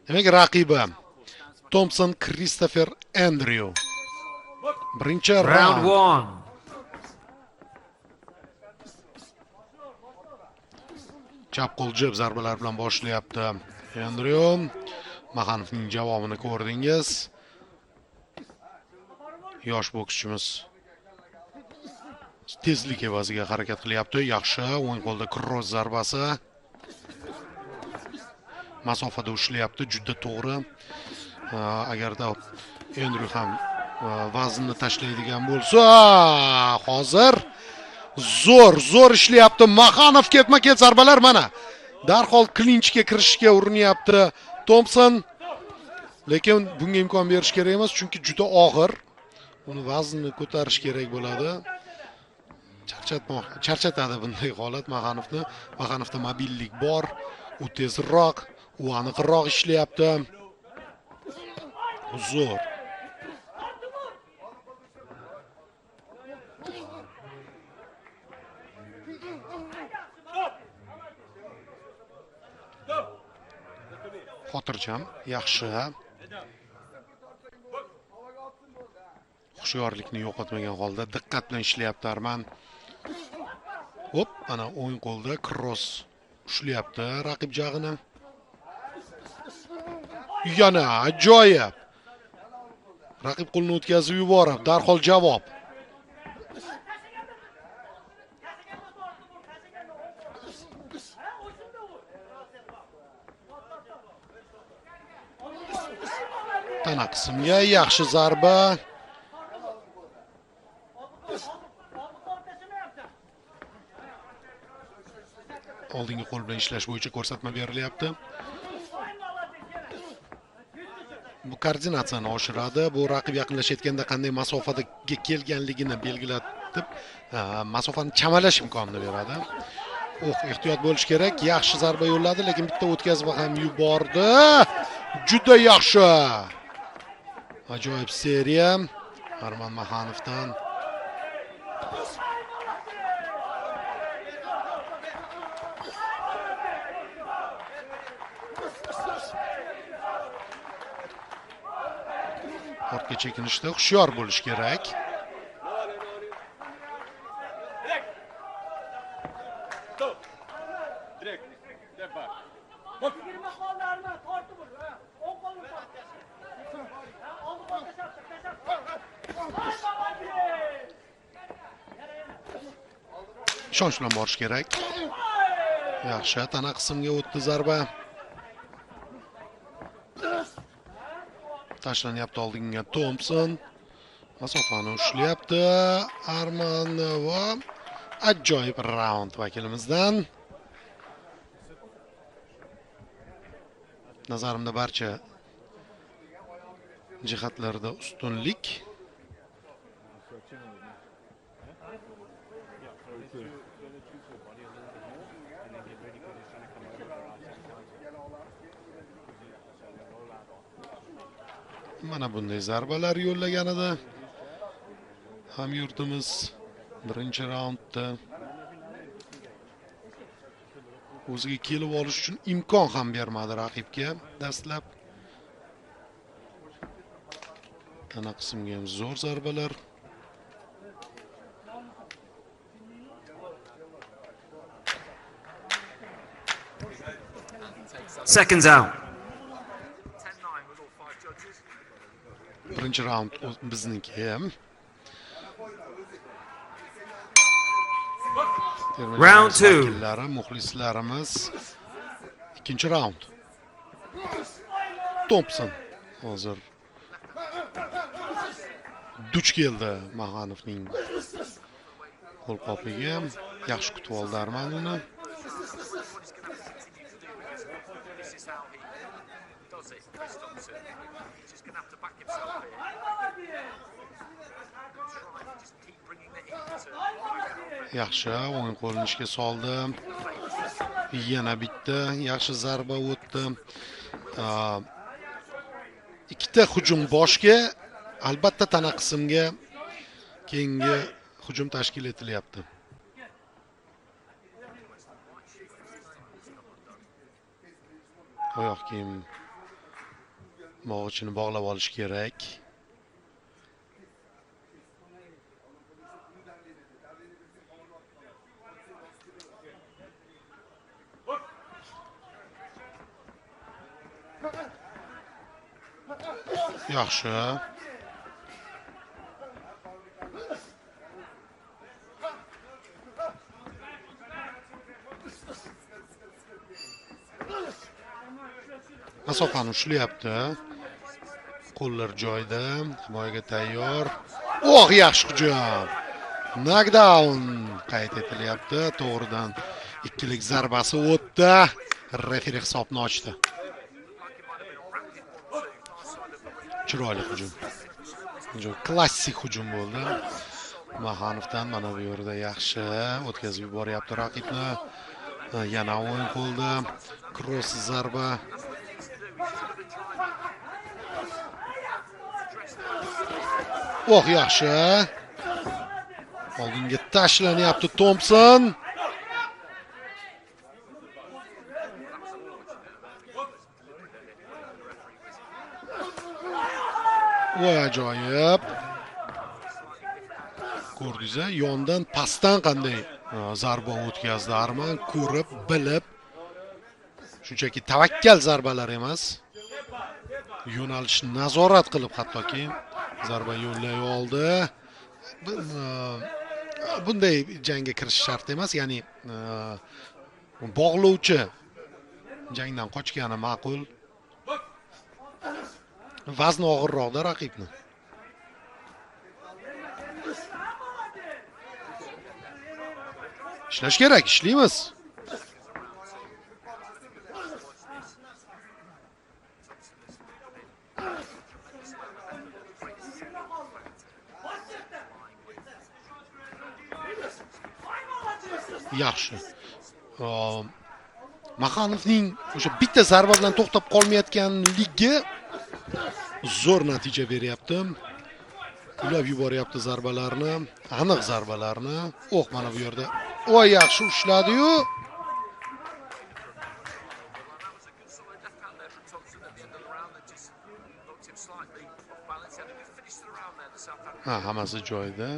Demak, raqibi Thompson Kristofer Endryu. Birinchi Round raund. 1. Chap qo'l jeb zarbalar bilan boshlayapti Endryu. Maxanovning javobini ko'rdingiz. Yosh bokschimiz tezlik evaziga harakat qilyapti. Yaxshi, o'ng qo'lda kross zarbasi. Masofada ushlayapti, juda to'g'ri. Agarda Endryu ham vaznni tashlaydigan bo'lsa, hozir zo'r ishlayapti Maxanov. Ketma-ket zarbalar mana. Darhol klinchga kirishga urinyapti Thompson. Lekin bunga imkon berish kerak emas, chunki juda og'ir. Uni vaznni ko'tarish kerak bo'ladi. Charchatadi bunday holat Maxanovni. Maxanovda mobillik bor, u tezroq, u aniqroq ishlayapti. Zo'r. Xotirjam, yaxshi. Hushyorlikni yo'qotmagan holda diqqat bilan ishlayapti Arman. Hop, ana o'ng qo'lda kross ushlayapti raqib jag'ini. Yana ajoyib. Raqib qo'lini o'tkazib yuborib, darhol javob. Tana qismga yaxshi zarba. Oldingi qo'l bilan ishlash bo'yicha ko'rsatma berilyapti. Bu koordinatsiyani oshiradi. Bu raqib yaqinlashayotganda qanday masofaga kelganligini belgilatib, masofani chamalash imkonini beradi. Oh, ehtiyot bo'lish kerak. Yaxshi zarba yo'lladi, lekin bitta o'tkazib ham yubordi. Juda yaxshi. Ajoyib seriya Arman Maxanovdan. Ortga chekinishda hushyor bo'lish kerak. Ishonch bilan borish kerak. Yaxshi, tana qismga o'tdi zarba. Tashlanyapti oldinga Thompson. Masofani ushlayapti Arman va ajoyib raund vakilimizdan. Nazarimda barcha jihatlarda ustunlik. Mana bunday zarbalar yo'llaganida hamyurtimiz birinchi raundda o'ziga kelib olish uchun imkon ham bermadi raqibga dastlab. Tana qismga ham zo'r zarbalar. Seconds out. Birinchi raund bizniki. Round 2. Vakillari, muxlislarimiz. Ikkinchi raund. Thompson hozir duch keldi Maxanovning qo'lqopiga. Yaxshi kutib oldi Arman uni. Yaxshi, o'ng qo'lini ishga soldi. Yana bitta yaxshi zarba o'tdi. Ikkita hujum boshga, albatta tana qismga keyingi hujum tashkil etilyapti. Oyoq kiyim Bog'ichini bog'lab olish kerak. Yaxshi. Masofani ushlayapti. Qo'llar joyida, himoyaga tayyor. Oh, yaxshi hujum. Knockdown qayd etilyapti. To'g'ridan ikkilik zarbasi o'tdi. Referi hisobni ochdi. Chiroyli hujum. Klassik hujum bo'ldi. Maxanovdan mana bu yerda yaxshi o'tkazib yuboryapti raqibni. Yana o'yin qo'lda. Cross zarba. Oh, yaxshi. Oldinga tashlanyapti Thompson. Voy, ajoyib. Ko'rdingiz, yondan pastdan qanday zarba o'tkazdi Arman, ko'rib, bilib. Shunchaki tavakkal zarbalar emas. Yo'nalishni nazorat qilib hattoki zarba yo'llay oldi. Bunday jangga kirish shart emas, ya'ni bog'lovchi jangdan qochgani ma'qul. Vazni og'irroqda raqibni. Ishlash kerak, ishlaymiz. Yaxshi. Maxanovning o'sha bitta zarba bilan to'xtab qolmayotganligi zo'r natija beryapti. Ulab yuboryapti zarbalarni, aniq zarbalarni. Oh, mana bu yerda. Voy, yaxshi ushladi-yu. Ha, hammasi joyida.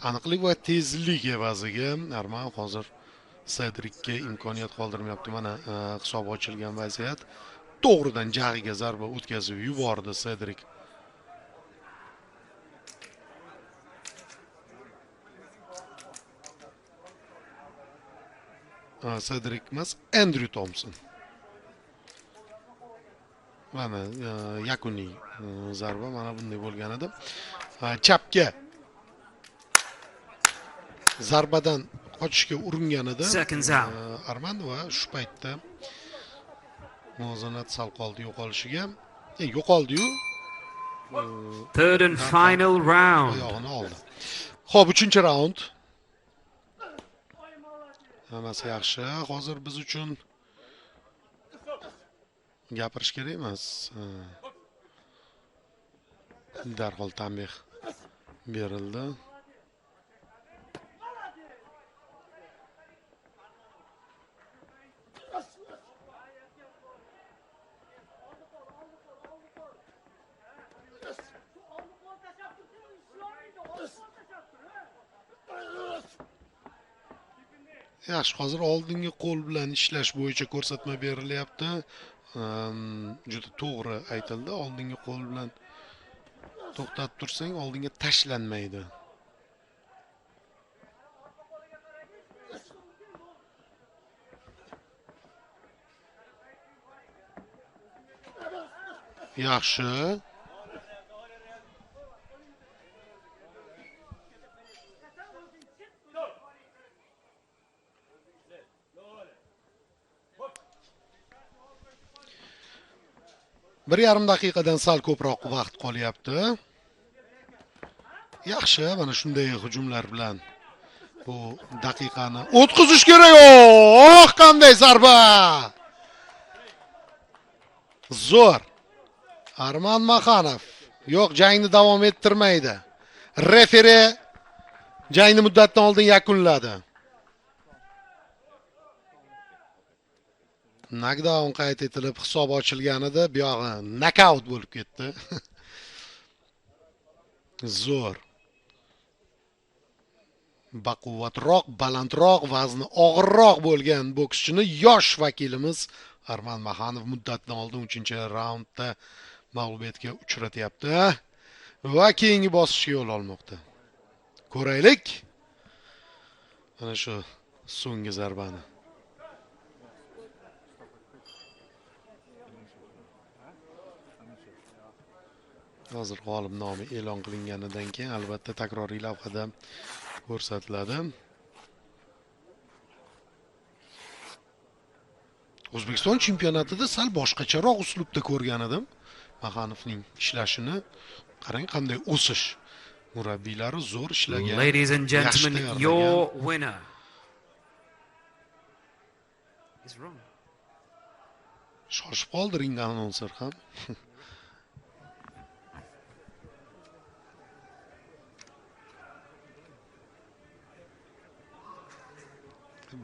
Aniqlik va tezlik evaziga Arman hozir Sedrikka imkoniyat qoldirmayapti. Mana hisob ochilgan vaziyat. To'g'ridan jag'iga zarba o'tkazib yubordi Sedrik. Sedrik emas, Andrew Thompson. Mana yakuniy zarba mana bunday bo'lgan edi. Chapga zarbadan qochishga uringan edi Arman va shu paytda muvozanat sal qoldi yo'qolishiga. Yo'qoldi-yu. Third and final round. Oyog'ini oldi. Xo'p, 3-raund. Hammasi yaxshi. Hozir biz uchun gapirish kerak emas. Darhol tanbeh berildi. Yaxshi, hozir oldingi qo'l bilan ishlash bo'yicha ko'rsatma berilyapti. Juda to'g'ri aytildi. Oldingi qo'l bilan to'xtatib tursang, oldinga tashlanmaydi. Yaxshi. Bir yarim daqiqadan sal ko'proq vaqt qolyapti. Yaxshi, mana shunday hujumlar bilan bu daqiqani o'tkazish kerak. Oh, qanday zarba! Zo'r. Arman Maxanov yo'q, jangni davom ettirmaydi. Referi Jangni muddatidan oldin yakunladi. Knockdown qayd etilib, hisob ochilganida bu yog'i nokaut bo'lib ketdi. Zo'r. Baquvvatroq, balandroq, vazni og'irroq bo'lgan bokschini yosh vakilimiz Arman Maxanov muddatidan oldin 3-raundda mag'lubiyatga uchratyapti va keyingi bosqichga yo'l olmoqda. Ko'raylik. Mana shu so'nggi zarbani. Hozir g'olib nomi e'lon qilinganidan keyin albatta takroriy lavhada ko'rsatiladi. O'zbekiston chempionatida sal boshqacharoq uslubda ko'rgan edim Maxanovning ishlashini. Qarang, qanday o'sish. Murabbiylari zo'r ishlagan. Ladies and gentlemen, your winner is wrong. Shoshib qoldi ring anonser ham.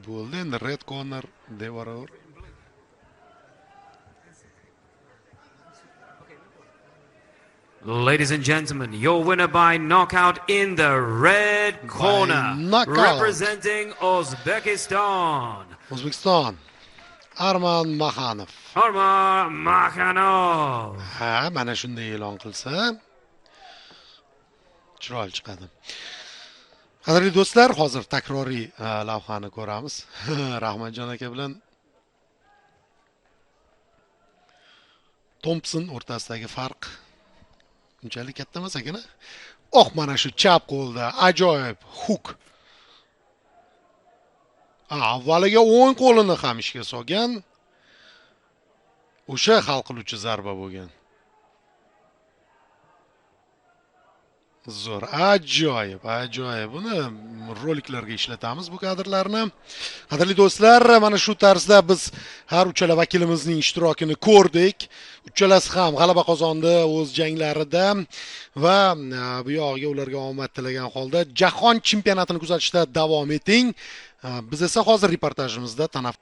Bo'ldi endi red corner devoraver. Ladies and gentlemen, your winner by knockout in the red corner, representing Uzbekistan. O'zbekiston, Arman Maxanov. Arman Maxanov. Ha, mana shunday e'lon qilsa chiroyli chiqadi. Qadrli do'stlar, hozir takroriy lavhani ko'ramiz. Rahmatjon aka bilan Thompson o'rtasidagi farq unchalik katta emas ekan. Oh, mana shu chap qo'lda ajoyib hook. Avvaliga o'ng qo'lini ham ishga solgan. O'sha hal qiluvchi zarba bo'lgan. Zo'r, ajoyib, ajoyib. Buni roliklarga ishlatamiz bu kadrlarni. Qadrli do'stlar, mana shu tarzda biz har uchala vakilimizning ishtirokini ko'rdik. Uchalasi ham g'alaba qozondi o'z janglarida va bu yog'iga ularga omad tilagan holda jahon chempionatini kuzatishda davom eting. Biz esa hozir reportajimizda tanaffus